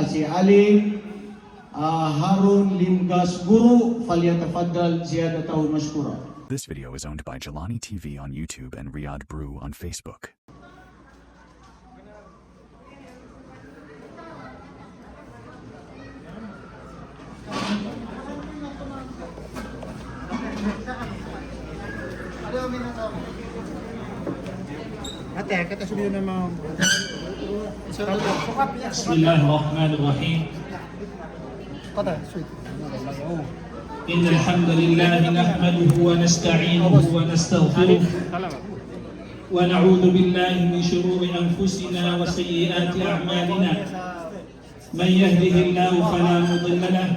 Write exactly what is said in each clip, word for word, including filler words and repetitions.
Si Ali, ah, Harun Limgas Guru, falyatafaddal ziyaratahu mashkura. This video is owned by Jelani T V on YouTube and Riyadh Brew on Facebook. Bismillahir Rahmanir Rahim. Innal hamdalillah nahmaduhu wa nasta'inuhu wa nastaghfiruh. ونعوذ بالله من شرور أنفسنا وسيئات أعمالنا. من يهده الله فلا مضل له،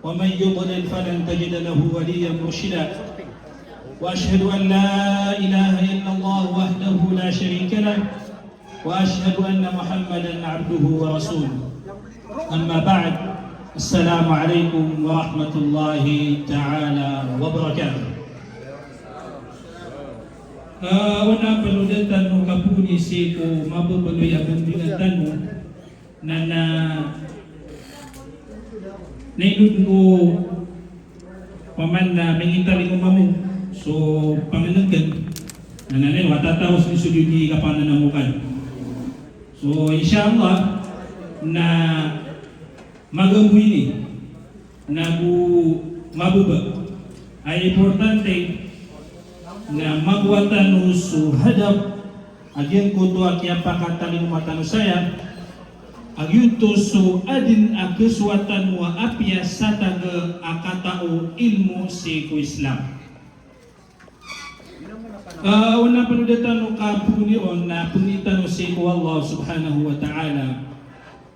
ومن يضلل فلن تجد له وليا مرشدا. وأشهد أن لا إله إلا الله وحده لا شريك له، وأشهد أن محمدا عبده ورسوله. أما بعد، السلام عليكم ورحمة الله تعالى وبركاته. Ah, aya panodan tano kapoon sii ko mababaloy a bandingan tano na, na, na ino ko paman na mingitalingoma mo so pangenengken na, na, na, watataw so sujud di kapananamokan. So, insha Allah, na magambo ini, nago mababa. Aya importante na magowa tano so hadap a giyangkoto a kiyapakatalingoma tano saya, a giyoto so aden a kesowa tano a apiya sa taga a katao ilmo sii ko Islam. Ah, ona panodan tano kapoon iyan na pangni tano sii ko Allah subhanahu wa ta'ala.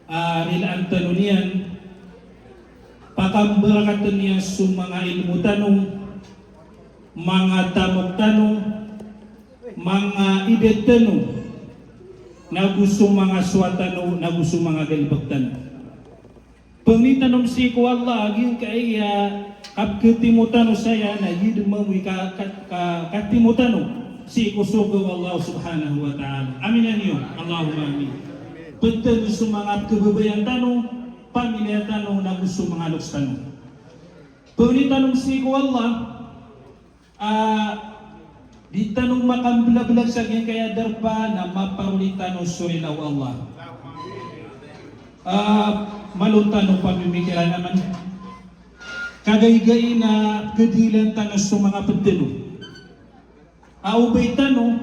Ah, rilaan tano niyan, pakambarakaten iyan so manga ilmo tano, manga tamok tano, manga idat tano, nago so manga sowa tano, nago so manga galebek tano. Pangni tano sii ko Allah a giyangkaya kapkatimo tano saya na giya den mambo i ka, ka, ka, katimo tano sii ko sorga o Allah subhanahu wa ta'ala. Amin, amin. Allahumma amin. Ped tano so manga pkababayaan tano, pamilya tano, nago so manga loks tano. Pangni tano sii ko Allah, ah, di tano makambelabelak sa giyangkaya darpa na maparoli tano so rila o Allah. Ah, malo tano pamimikiran aman. Kagaigai na kadilan tano so manga ped tano. Ah, o ba i tano,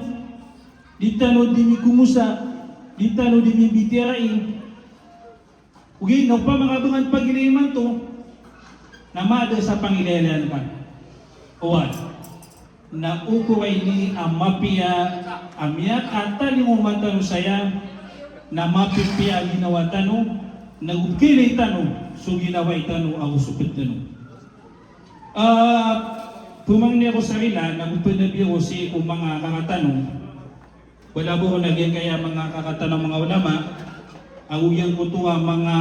di tano di mikomosa, di tano di mibitiyarai. Ogaid na opama ka ba ngka pagilay imanto na maada sa pangilaylayan ka. Oway. Na okor a ini a mapiya a miyakatalingoma tano saya na mapipiya a ginawa tano, na go pkhailay tano so ginawai tano ago so ped tano. Ah, pemangni ako sa rila, na go penabi ako sii ko manga kaka tano. Wala bo na giyangkaya manga kaka tano a manga ulama, ago giyangkoto a manga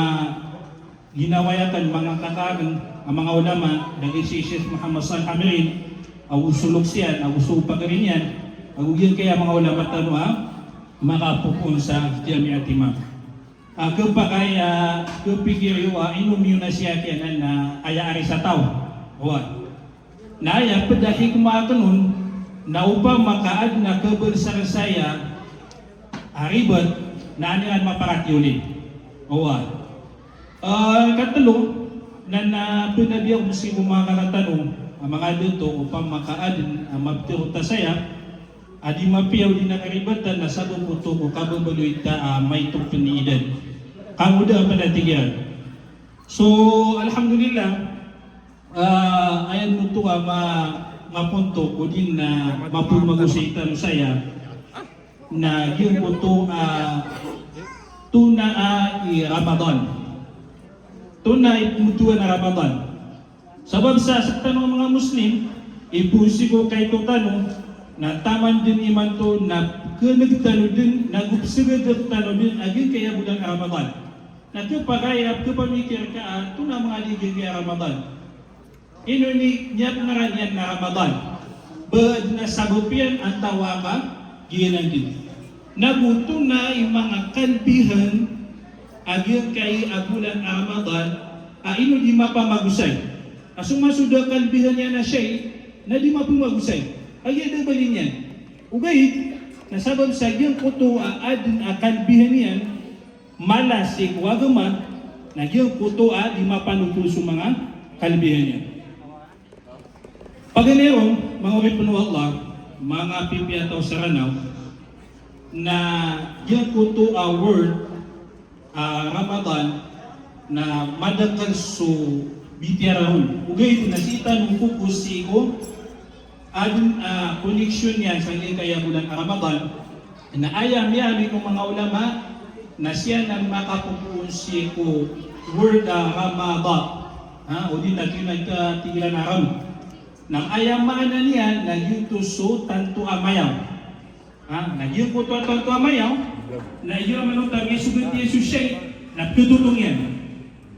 ginawai aken, manga kaka aken a manga ulama, lagid si Sheikh Muhammad Salih Amirin, ago so loks iyan, ago so pagari niyan, ago giyangkaya manga ulama tano a makapopoon sa Jamiat Imam. Ah, khapakay a khapikir iyo a ino minasiyat iyan a aya ari sa taw. Oway. Na aya ped a hikmah aken on na opama ka aden a khabar sa saya a ribat na an iran maparatiyoli. Oway. Ah, ikatelo, na, na penabi ako sii ko manga kaka tano a manga dato, opama ka aden a maptharo ta saya a di mapiya o di na karibatan na sabap oto ko kababaloy ta a maito pen i idan. Kangoda a panatig iyan. So, alhamdulillah, ah, aya oto a ma, mapontok o di na mapemagosay tano saya na giyangkoto a tona a i Ramadan. Tona i pembotowan a Ramadan. Sabap sa sektano a manga Muslim, ipoon sii ko kaito tano, na taman den imanto na keneg tano den, na go psegedek tano den a giyangkaya bolan a Ramadan. Na khapakay a khapamikir ka a tona manga di giyangkaya Ramadan. Ino ini niyan ngaran iyan na Ramadan. Ba aden a sabap iyan antawaa ka giyanan den. Na go tona i manga kalbihan a giyangkai a bolan a Ramadan a ino di mapamagosay. A so masoda a kalbihan iyan a shay na di mapamagosay. A giya da bali niyan. Ogaid na sabap sa giyangkoto a adn a kalbihan iyan mala sii ko agama, na giyangkoto a di mapanothol so manga kalbihan iyan. Paganay ron, manga oripn o Allah, manga pipiya taw sa Ranaw, na giyangkoto a word a Ramadan na madakl so bitiyara on. Ogaid na sii tano focus sii ko adn a connection iyan sa giyangkaya bolan a Ramadan. Na aya miyaaloy ko manga ulama na siran a makapopoon sii ko word a Ramadan. Ha, odi na tig iran a Ram. Na aya maana niyan na giyoto so tanto a mayaw. Ha, na giyangkoto a tanto a mayaw, na igira manothol a misogat iyan so shay na pkhatotong iyan.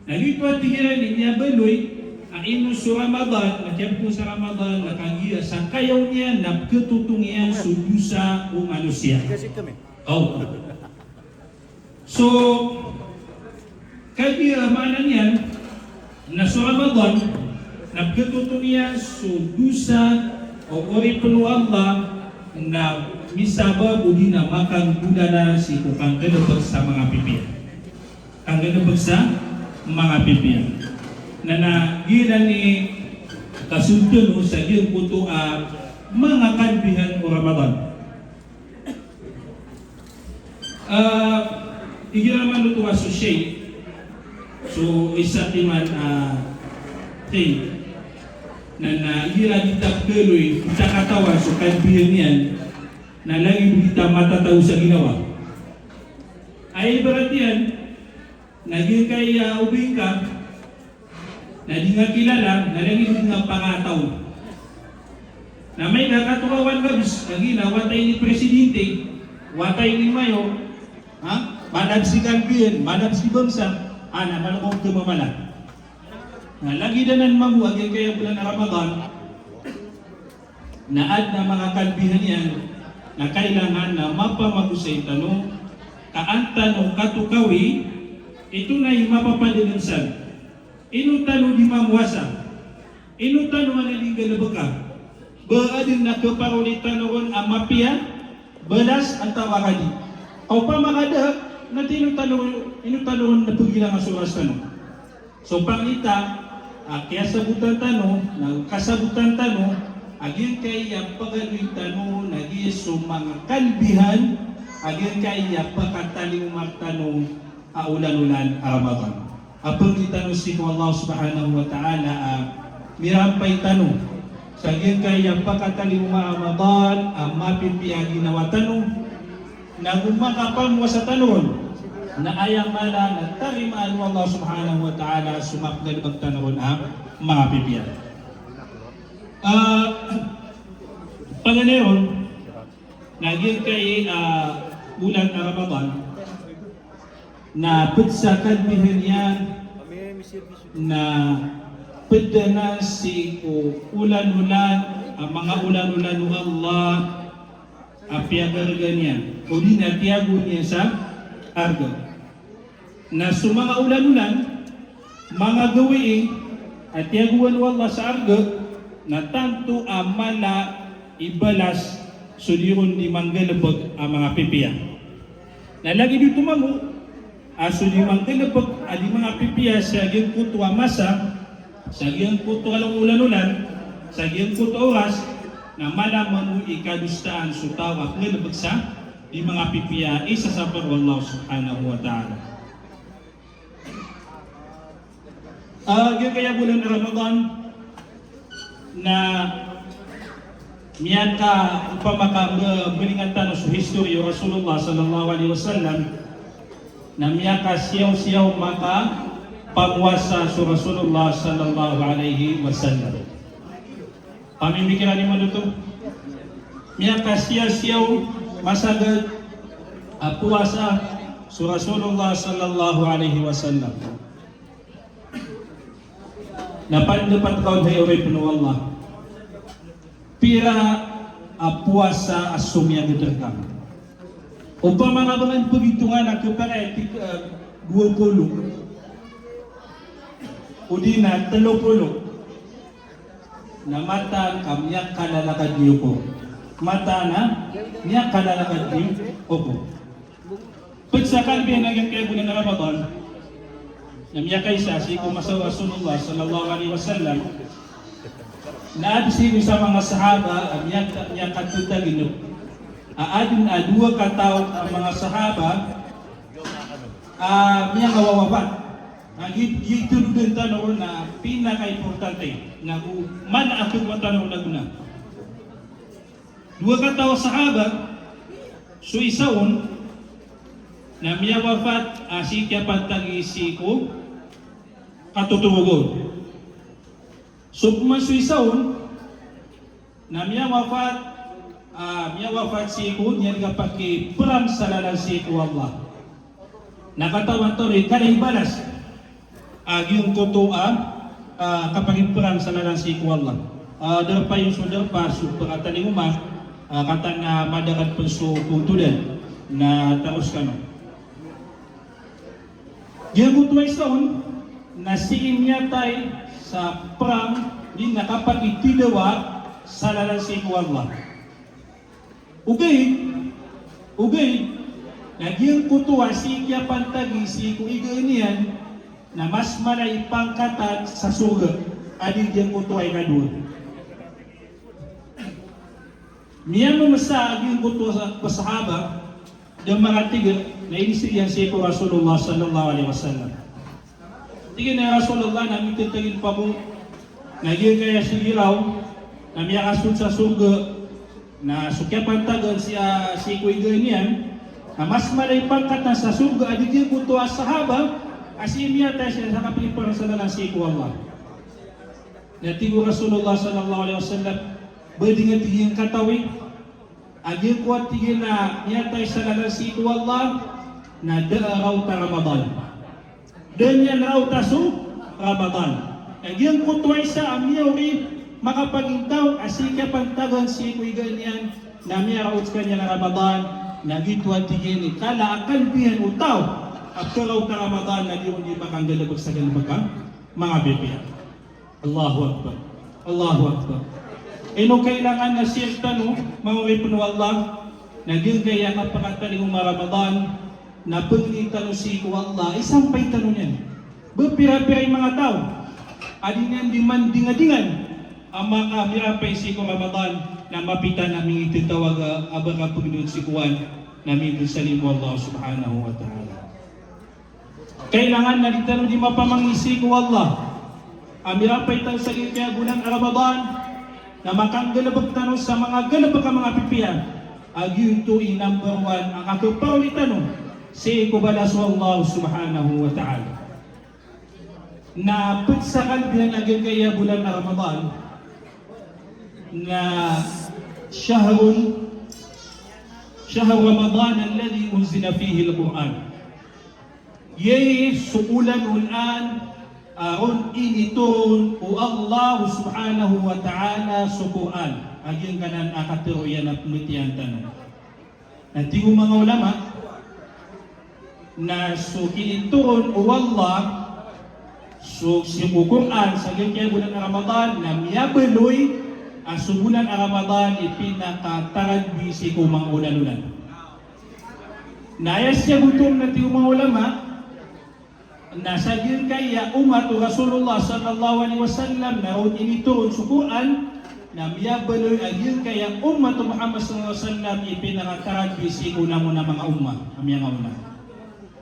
Na giyoto a tig iran i miyabaloy a ino so Ramadan, na kiyabtho sa Ramadan, na kagiya sa kayaw niyan na pkhatotong iyan so dosa o manosiya. Aw. So, kagiya maana niyan na so Ramadan na pkhatotong iyan so dosa o oripn o Allah na misabap odi na makanggolawla sii ko kanggalbk sa manga pipiya. Kanggalbk sa manga pipiya. Na, na giyanan i kasold tano sa giyangkoto a manga kalbihan o Ramadan. Ah, igira manothol a so shay, so isa timan a thing, na, na igira di ta pkhaaloy, di ta katawan so kalbihan iyan, na lagid o di ta matatago sa ginawa. Aya ibarat iyan, na giyangkaya o ba ingka, na di nga kilala, na lagid o di nga pangataw. Na amay ka katokawan ka bs, lagid na wata ini presidente, wata ini mayor, ha? Manabs i kalbiyan, manabs i bangsa, a na mala ko khamamala. Na lagid anan mambo a giyangkaya bolan a Ramadan, na adn a manga kalbihan iyan, na kailangan na mapamagosay tano, ka an tano katokawi, ito na i mapapadalm san. Ino tano di mamowasa? Ino tano a na di nggalbka? Ba adn a khaparoli tano ron a mapiya, balas, antaa ka di? Opama ka da, na ino tano, ino tano ron na pagilanga so oras tano? So pangni ta a kiyasabotan tano, na kasabotan tano, a giyangkaya pagaloy tano, na giya so manga kalbihan, a giyangkaya pakatalingoma rktano a olan-olan a Ramadan. A pangni tano sii ko Allah Subhanahu wa Ta'ala a mirampay tano sa giyangkaya pakatalingoma a Ramadan a mapipiya a ginawa tano, nago makapamowasa tano ron, na aya mala na tarimaan o Allah Subhanahu wa Ta'ala so mapnggalbk tano ron a manga pipiya. Ah, paganay ron, na giyangkai, ah, bolan a Ramadan, na pd sa kalbihan iyan, na pd anan sii ko olan-olan, ah, manga olan-olan o Allah a piyagarga niyan, odi na tiyago niyan sa arga. Na so manga olan-olan, manga gawii a tiyagoan o Allah sa arga, na tanto a mala i balas so di ron di manggalbk a manga pipiya. Na lagid oto mambo a so di manggalbk a di manga pipiya sa giyangkoto a masa, sa giyangkoto a olan-olan, sa giyangkoto a oras, na mala mambo i kadosaan so taw a pnggalbk sa di manga pipiya i sasapar o Allah Subhanahu wa Ta'ala. Ah, giyangkaya bolan a Ramadan na miyaka, opama ka mbalingan tano so history o Rasulullah sallallahu alaihi wasallam, na miyakasiyaw-siyaw makapamowasa so Rasulullah sallallahu alaihi wasallam. Pamimikiran imanto, miyakasiyaw-siyaw masagad a powasa so Rasulullah sallallahu alaihi wasallam. Na panda pataw, hay oripn o Allah, pira a powasa a somiyagad rkano? Opama ka ba ngka paghitongan a kpakay a tik-, eh, dowa polo, odi na telo polo, na mataan ka miyakalalakad niyo ko. Mataan a miyakalalakad niyo ko. Ped sa kalbihan a giyangkaya bolan a Ramadan, na miyakaisa sii ko masa o Rasulullah sallallahu alaihi wasallam, na adn sii ko isa a manga sahaba a miyaka-, miyakatatagnep a adn a dowa kataw a manga sahaba a miyangawawafat. Na gi-, giyoto den tano ron na pinakaimportante, na go mana a khakowa tano ron a gona. Dowa kataw a sahaba, so isa on na miyawafat a sii kiyapantagi sii ko katotogogon. So pman so isa on na miyawafat, ah, miyawafat sii ko niyan kapakiperang sa lalan sii ko Allah. Na katawan tano i kala i balas a giyangkoto a, ah, kapakiperang sa lalan sii ko Allah. Ah, darpa iyan so darpa so pekatalingoma, ah, kataan a madakl pen so kontodan na taros kano. Giyangkoto a isa on na sii miyatay sa perang, di na kapakitidawa sa lalan sii ko Allah. Ogaid, ogaid na giyangkoto a sii kiyapantagi sii ko iga niyan na mas mala i pangkatan sa sorga a di giyangkoto a ikadowa. Miyamemesa a giyangkoto a sahaba, da manga tiga na inisir iyan sii ko Rasulullah sallallahu alaihi wasallam. Tig iyan a, "Ya Rasulullah, na mitetagin pa bo na giyangkaya so giraw na miyakasold sa sorga, na so kiyapantagan sii, ah, sii ko iga niyan na mas mala i pangkatan sa sorga a di giyangkoto a sahaba a sii miyatay sa kapakiperang sa lalan sii ko Allah." Na tig o Rasulullah sallallahu alaihi wasallam, "Ba di nga tig iyan katawi a giyangkoto a tig iyan a miyatay sa lalan sii ko Allah na da a raot a Ramadan. Da niyan raot a so Ramadan." Na giyangkoto a isa a miyaori makapagintaw a sii kiyapantagan sii ko iga niyan na miyaraot skaniyan a Ramadan, na giyoto a tig iyan i kala a kalbihan o taw a peraot a Ramadan na di ron di makanggalebek sa galebek a manga pipiya. Allahu Akbar. Allahu Akbar. Ino kailangan na sii rktano, manga oripen o Allah, na giyangkaya kapakatalingoma a Ramadan, na pengnin tano sii ko Allah i sampay tano niyan. Ba pira-pira i manga taw a di niyan di mandingadingan a makamirapay sii ko Ramadan, na mapita na mingitetawaga a ba kapengnin sii ko an, na mingitetawaga sii ko Allah subhanahu wa ta'ala. Kailangan na di tano di mapamangni sii ko Allah a mirapay tano sa giyangkaya bolan a Ramadan, na makanggalebek tano sa manga galebek a manga pipiya, a giyoto i number one a kakeparoli tano sii ko balas o Allah subhanahu wa ta'ala. Na ped sa kalbihan a giyangkaya bolan a Ramadan na shahrun, shahru Ramadan alladhi unzila fihi al-Qur'an. Iyai so olan-olan a ron initoron o Allah subhanahu wa ta'ala so Qur'an. A giyangkanan a katero iyan a pembetiyan tano. Na tig o manga ulama na so kinitoron o Allah so, sii ko Qur'an sa giyangkaya bolan a Ramadan na miyabaloy a so bolan a Ramadan i pinakataragbi sii ko manga olan-olan. Na aya siyaboto na tig o manga ulama na sa giyangkaya ummat o Rasulullah sallallahu alaihi wasallam na ron initoron so Qur'an, na miyabaloy a giyangkaya ummat o Muhammad sallallahu alaihi wasallam i pinakataragbi sii ko langon a manga ummat a miyangaona.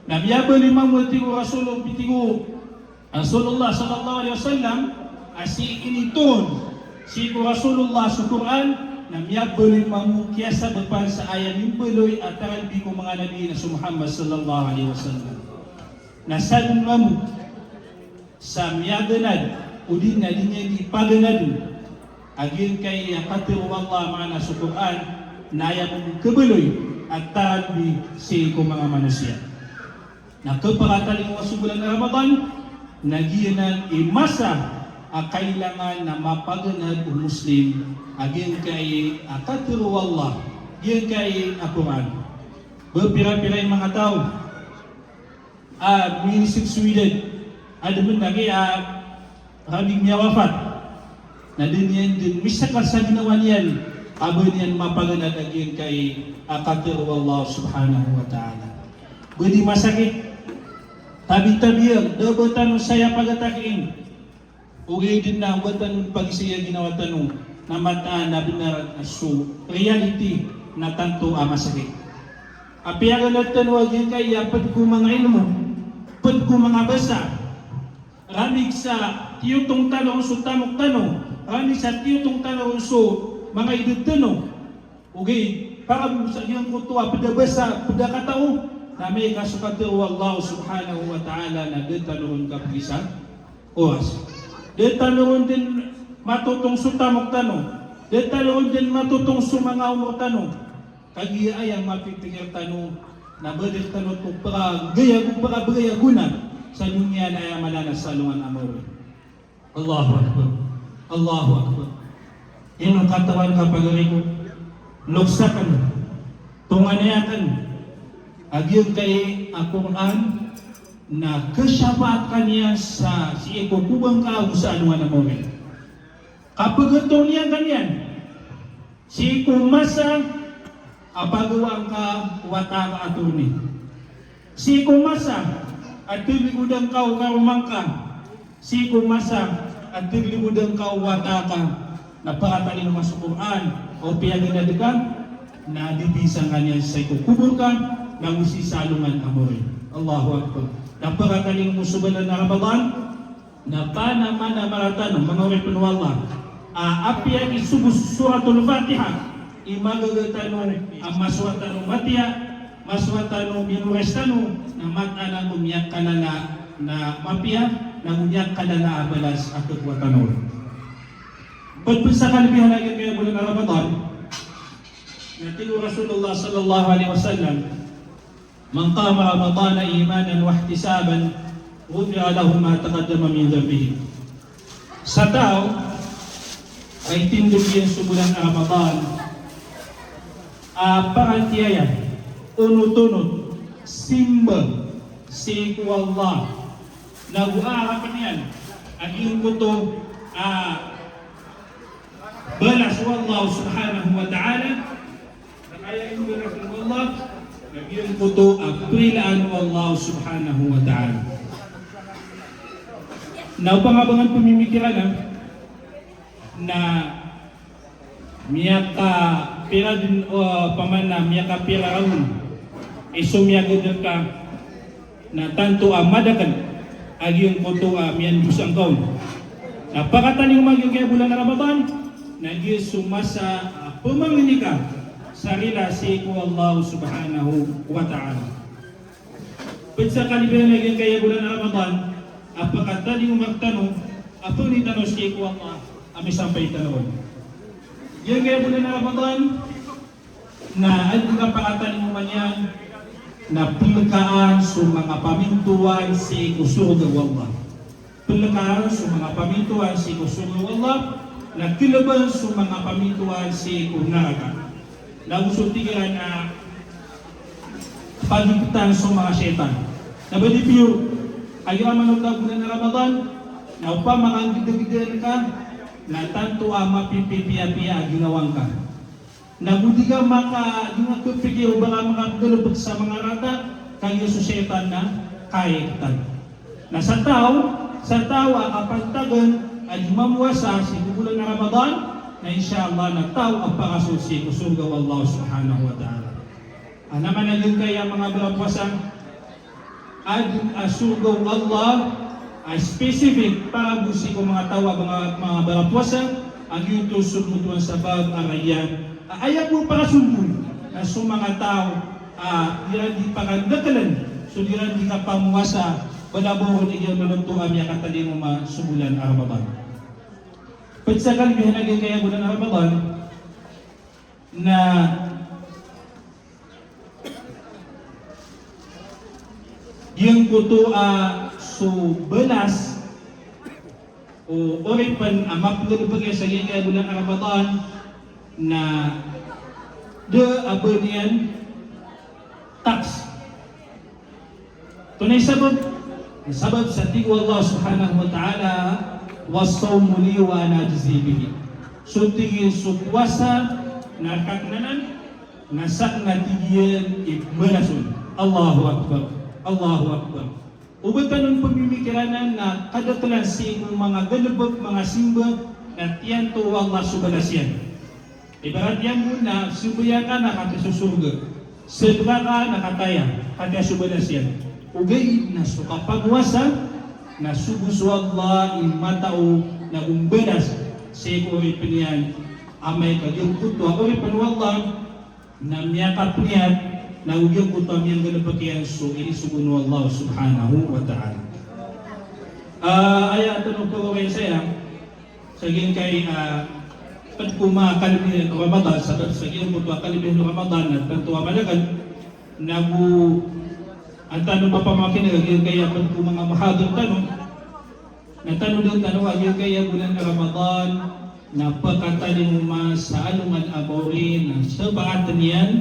Na miyabaloy mambo, tig o Rasul, tig o Rasulullah sallallahu alaihi wasallam, a sii initoron sii ko Rasulullah so Qur'an, na miyabaloy mambo kiyasabapan sa aya mimbaloy a taragbi ko manga nabi na so Muhammad sallallahu alaihi wasallam. Na sadn mambo sa miyaganad, odi na di niyan di paganaden a giyangkaya katero o Allah, maana so Qur'an, na aya mambo khabaloy a taragbi sii ko manga manosiya. Na kepakatalingoma so bolan a Ramadan, na giyanan i masa a kailangan na mapaganad o Muslim a giyangkaya katero o Allah, giyangkaya Qur'an. Ba pira-pira i manga taw a minisik so idad, a da mendaki a ramig miyawafat. Na da niyan dn misakar sa ginawa niyan a ba niyan mapaganad a giyangkai a katharo o Allah subhanahu wa ta'ala. Ba di masakit, tabi-tabian, da ba tano saya pagatakiin. Ogaid na ba tano pagisaya ginawa tano na mataan a bnar a so reality na tanto a masakit. Apiya ganad tano a giyangkai a pd ko manga ilmo, pd ko manga basa, ramig sa tiyotong tano ron so tamok tano, ramig sa tiyotong tano ron so manga idad tano. Ogaid, para bo sa giyangkoto a pd a basa, pd a katao, na miyakasokat o Allah subhanahu wa ta'ala na da tano ron kapagisa oras. Da tano ron dn matotong so tamok tano. Da tano ron dn matotong so manga omor tano. Kagiya aya mapipikir tano na ba di tano oto pagayag, pagayagona sa doniya na aya maana na sa alongan a mawri. Allahu Akbar. Allahu Akbar. Ino katawan ka pagari ko, loks akn, tonganay akn a giyangkai a Qur'an na khasapaat ka niyan sa sii ko kobor ngka ago sa alongan a mawri. Kapagatoon iyan ka niyan sii ko masa a pagawaan ka wata ka attorney. Sii ko masa a tgligodan ka o karoma ngka. Sii ko masa a tgligodan ka o wata ka. Na pakatalingoma so Qur'an, o piyaganad ka, na didisang ka niyan sii ko kobor ka, na go sii sa alongan a mawri. Allahu Akbar. Na pakatalingoma so bulan a Ramadan, na panamanamara tano, manga oripn o Allah, a apiya i sogo so Suratul Fatiha i magaga tano a masowa tano matiya, masowa tano minoras tano, na mataan a go miyakalala na mapiya, na go miyakalala a balas a khakowa tano. Pd pn sa kalbihan a giyangkai a bulan a Ramadan, na tig o Rasulullah sallallahu alaihi wasallam, "Man qama Ramadana imanan wahtisaban, ghufira lahu ma taqaddama min dhanbihi." Sa taw a itindg iyan so bulan a Ramadan a paratiyaya, onot-onot, simba sii ko Allah, na go aarapn iyan a giyangkoto a balas o Allah subhanahu wa ta'ala, na aya inibarasan o Allah, na giyangkoto a prilaan o Allah subhanahu wa ta'ala. Na opama ba ngka pmimikiran na miyakapira dn, o, opama na miyakapira ragon i somiyagad rka na tanto a madakl a giyangkoto a miyandosa ngka on. Na pakatalingoma a giyangkaya bulan a Ramadan, na giya so masa a pmangni ka sa rila sii ko Allah subhanahu wa ta'ala. Pd sa kalbihan a giyangkaya bulan a Ramadan a pakatalingoma rktano a pangni tano sii ko Allah a misampay tano on. Giyangkaya bulan a Ramadan, na aya kapakatalingoma niyan na plkaan so manga pamintoan sii ko sorga o Allah. Plkaan so manga pamintoan sii ko sorga o Allah, na klbn so manga pamintoan sii ko naraka. Na go so tig iran a pagiktan so manga shaytan. Na ba di piyo a giyangkaya manoto a bulan a Ramadan, na opama ka nggdagdaan ka, na tanto a mapipiyapiya a ginawa ngka. Na go di ka maka, di ngka khapikir o ba ka makapgalbk sa manga rata, kagiya so shaytan na kaiktan. Na sa taw, sa taw a kapantagan a di mamowasa sii ko bulan a Ramadan, na insha Allah na taw a pakasold sii ko sorga o Allah subhanahu wa ta'ala. Aya maana niyan a giyangkaya manga barapowasa, adn a sorga o Allah a specific para bo sii ko manga taw a manga, manga barapowasa, a giyoto so pmbtowan sa Bab ar-Rayyan. A aya bo pakasold on na so manga taw a di iran di pakandakln so di iran di kapamowasa, balabaw ron i giyangkoto a miyakatalingoma so bulan a Ramadan. Pd sa kalbihan a giyangkaya bulan a Ramadan, na giyangkoto a so balas o oripn a mapngalbk iyan sa giyangkaya bulan a Ramadan na da a ba niyan tax. Antonaa i sabap? Sabap sa tig o Allah subhanahu wa ta'ala, "Was-sawmu li wa ana ajzi bihi." So tig iyan so powasa na rk anan, na sakn a tig iyan i pmbalasan. Allahu Akbar. Allahu Akbar. O ba tano pmimikiranan na kadaklan sii ko manga galbk, manga simba, na tiyanto o Allah so balas iyan. Ibarat iyan bo na sambayang ka na katii so sorga. Sadka ka na kataya, katii so balas iyan. Ogaid na so kapowasa, na sogo so Allah i matao na go mbalas sii ko oripn iyan, amay ka giyangkoto a oripn o Allah, na miyakapniyat, na go giyangkoto a miyanggalbk iyan so inisogo o Allah subhanahu wa ta'ala. Ah, aya tano pagawai saya, sa giyangkai, ah, pd ko manga kalbi o Ramadan, sabap sa giyangkoto a kalbi o Ramadan na tanto a malagad, na go an tano mapamakin'g a giyangkai a pd ko manga muhadir tano, na tano dn tano a giyangkai a bolan Ramadan, na pkatalingoma sa alongan a maori, na sa paatn iyan,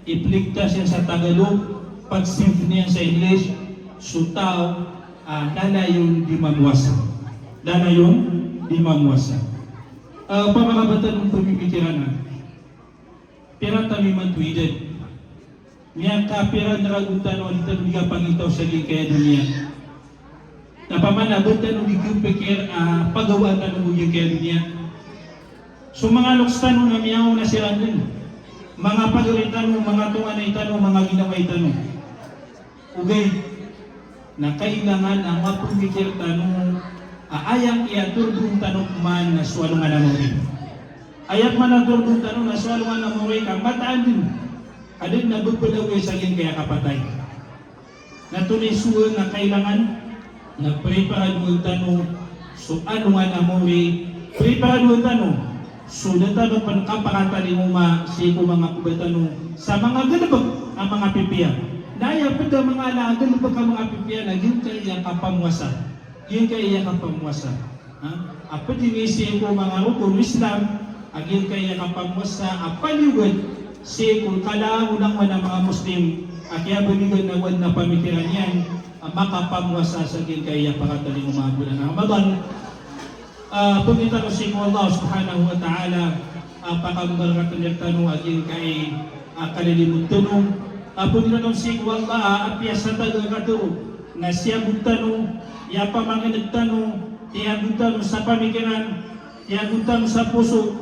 ipligtas iyan sa Tagalog, pag-save niyan sa English, so taw a lalayon di mamowasa. Lalayon di mamowasa. Ah, opama ka ba tano pmimikiranan, pira tano imanto i idad? Miyakapira na ragon tano a di tano di kapangitaw sa giyangkai a doniya? Na opama na ba tano di kapikir a pagawaan tano ko giyangkai a doniya? So manga loks tano na miyaona siran dn. Manga pagari tano, manga tonganay tano, manga ginawai tano. Ogaid na kailangan a mapmikir tano a aya kiyatordon tano pman na so alongan a maori. Aya pman a tordon tano na so alongan a maori ka mataan dn a da dn a babalawi sa giyangkai a kapatay. Na antonaa i sowa na kailangan na preparadoon tano so alongan a maori, preparadoon tano so da tano pn kapakatalingoma sii ko manga koba tano sa manga galbk a manga pipiya. Na aya pd a manga ala a galbk a manga pipiya na giyangkai a kapamowasa. Giyangkai a kapamowasa. Ha? A pd ini sii ko manga rokon o Islam, a giyangkai a kapamowasa a paliogat sii ko kala o langowan a manga Muslim a kiyabalogan a oway na pamikiran iyan a makapamowasa sa giyangkai a pakatalingoma a bolan a Ramadan. Ah, pangnin tano sii ko Allah subhanahu wa ta'ala a pakambarakatan iyan tano a giyangkai a kalilimod tano. Ah, pangnin tano sii ko Allah a apiya sa taga katero na siyagot tano, aya pamangneg tano, tiyago tano sa pamikiran, tiyago tano sa poso,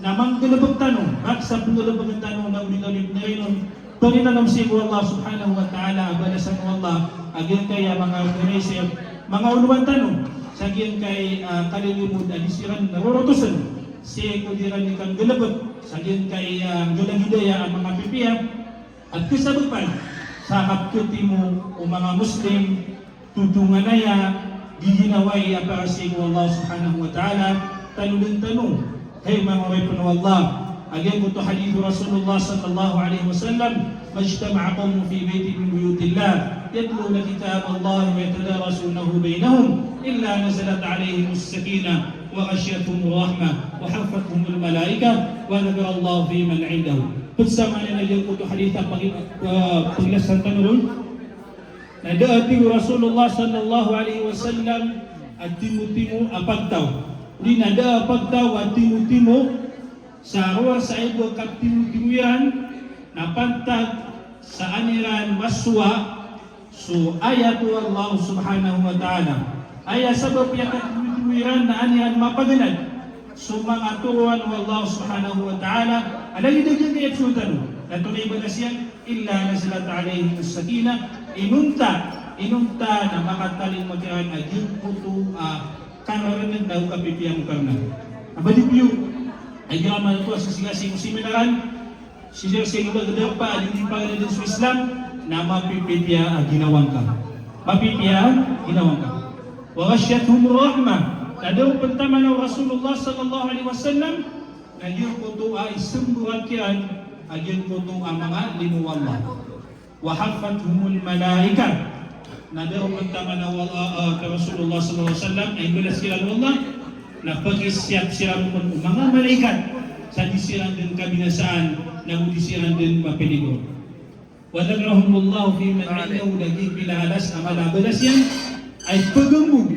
na manggalbk tano, bak sa pnggalbkn tano na o di tano di pnarinon. Pangnin tano sii ko Allah subhanahu wa ta'ala a balasan o Allah a giyangkai a manga organizer, manga olowan tano sa giyangkai a kalilimod a di siran rorotosn sii ko di ran di kanggalbk sa giyangkai a nggalagidaya a manga pipiya. A kasabapan sa kapkhatimo o manga Muslim, totonganay a giginawai a para sii ko Allah subhanahu wa ta'ala, tano dn tano, hay manga oripn o Allah. A giyangkoto hadith o Rasulullah sallallahu alaihi wasallam, "Ma ijtama'a qawmun fi baytin min buyutillah, yatluna kitaballahi wa yatadarasunahu baynahum, illa nazalat alayhimus sakinah, wa ghashiyatuhumur rahmah, wa haffathumul malaikah, wa dhakarallahu fi man indahu." Pd sa maana na giyangkoto hadith a pag-, ah, paglasan tano ron. Na da a tig o Rasulullah sallallahu alaihi wasallam a timotimo a pagtaw. Odi na da a pagtaw a timotimo sa rowar sa ibo a katimotimo iran na pantag sa an iran masowa so ayat o Allah subhanahu wa ta'ala. Aya sabap iyan a katimotimo iran na an iran mapaganad so manga toroan o Allah subhanahu wa ta'ala, a lagid a giyangkai a psoon tano. Na antonaa i balas iyan, "Illa nazalat alayhimus sakinah," inonta, inonta na makatalingoma kiran a giyangkoto a kararnn na o kapipiya ngka karna. A ba di piyo, a giya man oto a sisingasi ko seminaran, sisingasi ko ba gdapa a di di paganadn so Islam, na mapipiya a ginawa ngka. Mapipiya a ginawa ngka. Wa ghashiyatuhumur rahmah. Na da ron pn taman o Rasulullah sallallahu alaihi wasallam, na giyangkoto a isamboran kiran a giyangkoto a manga limo o Allah. Wa haffathumul malaikah. Na da ron pn taman o Allah, ah, ka Rasulullah sallallahu alaihi wasallam, a imbalas kiran o Allah, na pakisiyap siran pn o manga malaikat sa di siran dn kabinasaan, na go di siran dn mapiligo. Wa dhakarahumullahu fi man indahu, lagid o pila a balas a mala a balas iyan a ipagambog,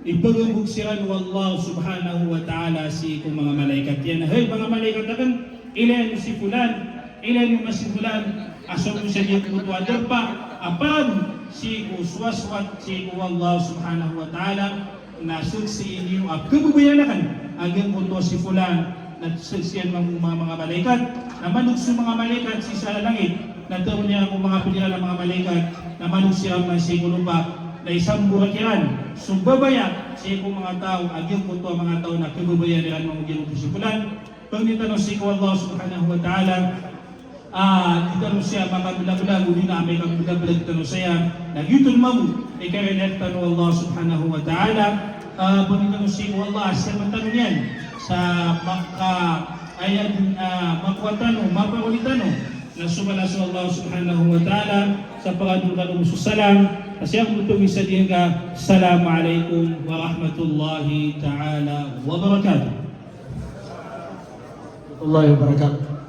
ipagambog siran o Allah subhanahu wa ta'ala sii ko manga malaikat iyan. Hay manga malaikat akn, ilaya niyo si fulan, ilaya niyo man si fulan, a so miyasiyat ko oto a darpa a parabot sii ko sowasowat sii ko Allah subhanahu wa ta'ala, na saksii niyo a kababayaan akn a giyangkoto a si fulan. Na saksian mambo o manga malaikat. Na mandog so manga malaikat sii sa langit, na taroon iran ko manga pd iran a manga malaikat. Na mandog siran man sii ko lopa, na isamborak iran so babaya sii ko manga taw a giyangkoto a manga taw na kababayaan iran mambo giyangkoto si fulan. Pangnin tano sii ko Allah subhanahu wa ta'ala a di tano siya makablablag, odi na amay ka blablag tano siya, na giyoto mambo i karina tano o Allah subhanahu wa ta'ala. A, pangnin tano sii ko Allah a siyapan tano niyan sa maka, aya, a, makowa tano, maparoli tano na so balas o Allah subhanahu wa ta'ala. Sa pakadowa tano so salam, a siya ko oto isa di nga, Assalamu alaikum warahmatullahi ta'ala wabarakatuh. Warahmatullahi wabarakatuh.